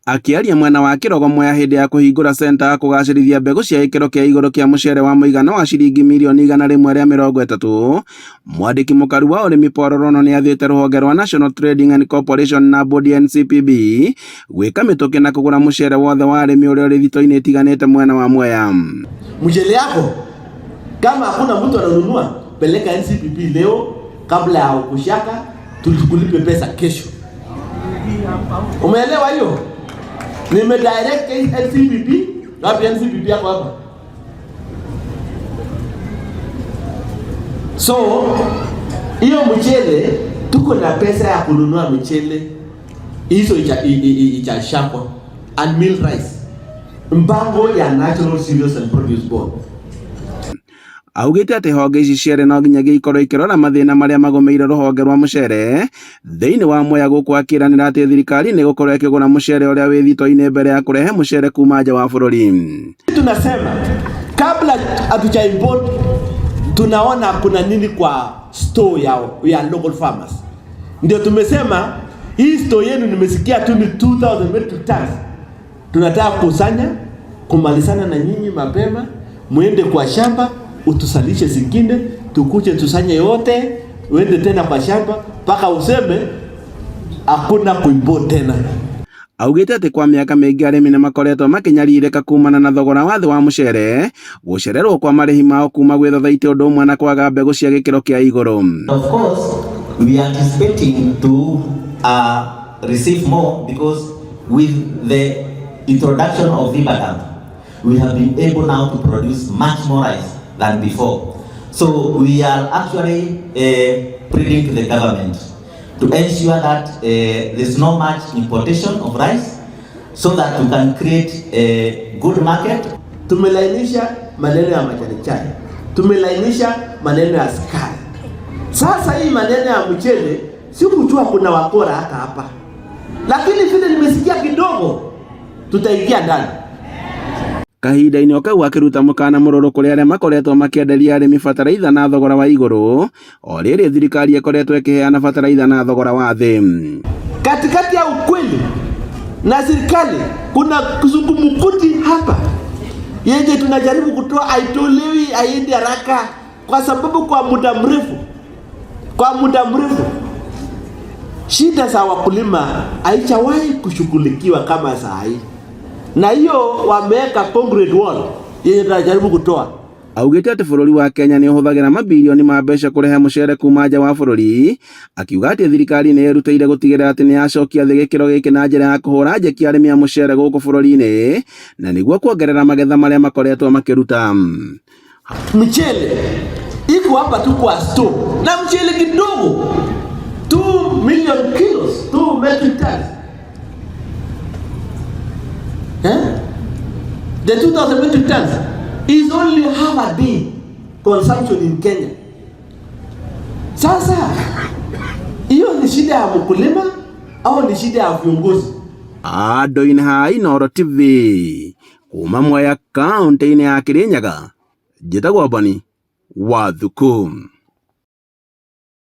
Akĩaria mwena wa Kĩrogo Mwea hĩndĩ ya kũhingũra centa ya kũgacĩrithia mbegũ cia gĩkĩro kĩa igũrũ kĩa mũcere wa mũigana wa ciringi mirioni 130, mwandĩki mũkaru wa ũrĩmi Paul Rono nĩ athĩte rũhonge rwa National Trading and Corporation na bodi ya NCPB gwĩka mĩtũkĩ na kũgũra mũcere wothe wa arĩmi ũrĩa ũrĩ thito-inĩ itiganĩte mwena wa Mwea. Mchele yako kama hakuna mtu ananunua, peleka NCPB leo kabla ya kushaka, tukulipe pesa kesho. Umeelewa hiyo? Nimedirect NCPB. Wapi NCPB yako hapa? So hiyo mchele tuko na pesa ya kununua mchele hizo ichashakwa and mill rice, mpango ya National Cereals and Produce Board. Augĩte atĩ honge ici cierĩ no nginyagia ikorwo ikĩrora mathĩna marĩa magũmĩire rũhonge rwa mũcere thĩinĩ wa Mwea, gũkũ akĩranĩra atĩ thirikari nĩ ĩgũkorwo ĩkĩgũra mũcere ũrĩa wĩ thito-inĩ mbere ya kũrehe mũcere kuma nja wa bũrũri. Tunasema kabla hatuja import, tunaona kuna nini kwa store ya local farmers. Ndio tumesema hii store yenu nimesikia tu ni 2000 metric tons. Tunataka kusanya kumalizana na nyinyi mapema, muende kwa shamba utusalishe zingine, tukuje tusanye yote, uende tena kwa shamba mpaka useme hakuna kuimport tena. Augĩte atĩ kwa mĩaka mĩingĩ arĩmi nĩ makoretwo makĩnyarirĩka kumana na thogora wa thĩ wa mũcere, gũcererwo kwa marĩhi mao kuma gwĩ thothaitĩ, ũndũ ũmwe na kwaga mbegũ cia gĩkĩro kĩa igũrũ. Of course, we are anticipating to receive more because with the introduction of Vibacam, we have been able now to produce much more rice than before. So we are actually pleading to the government to ensure that there's no much importation of rice so that we can create a good market. Tumelainisha maneno ya majani chai, tumelainisha maneno ya sukari. Sasa hii maneno ya mchele sikujua kuna wakora hata hapa, lakini vile nimesikia kidogo, tutaingia ndani. Kahinda-inĩ o kau akĩruta mũkana mũrũrũ kũrĩ arĩa makoretwo makĩenderia arĩmi bataraitha na thogora wa igũrũ, o rĩrĩ thirikari ĩkoretwo ĩkĩheana bataraitha na thogora wa thĩ. Katikati ya ukweli na serikali kuna kizungumkuti hapa yenye tunajaribu kutoa, haitolewi, haiendi haraka, kwa sababu kwa muda mrefu shida za wakulima haijawahi kushughulikiwa kama saa hii, na hiyo wameweka concrete wall yenye tunajaribu kutoa. Augĩte atĩ bũrũri wa Kenya nĩ ũhũthagĩra mabirioni ma mbeca kũrehe mũcere kuma nja wa bũrũri, akiuga atĩ thirikari nĩ ĩrutĩire gũtigĩrĩra atĩ nĩ yacokia thĩ gĩkĩro gĩkĩ na njĩra ya kũhũra njeki arĩmi a mũcere gũkũ bũrũri-inĩ na nĩguo kuongerera magetha marĩa makoretwo makĩruta. Mchele iko hapa tu kwa store na mchele kidogo 2 million kilos, 2 metric tons, eh? The 2000 metric tons is only half a day consumption in Kenya. Sasa hiyo ni shida ya mkulima au ni shida ya viongozi? Andũ-inĩ ha Inooro TV kuma Mwea kaũntĩ-inĩ ya Kirinyaga, njĩtagwo Boni wa Thuku.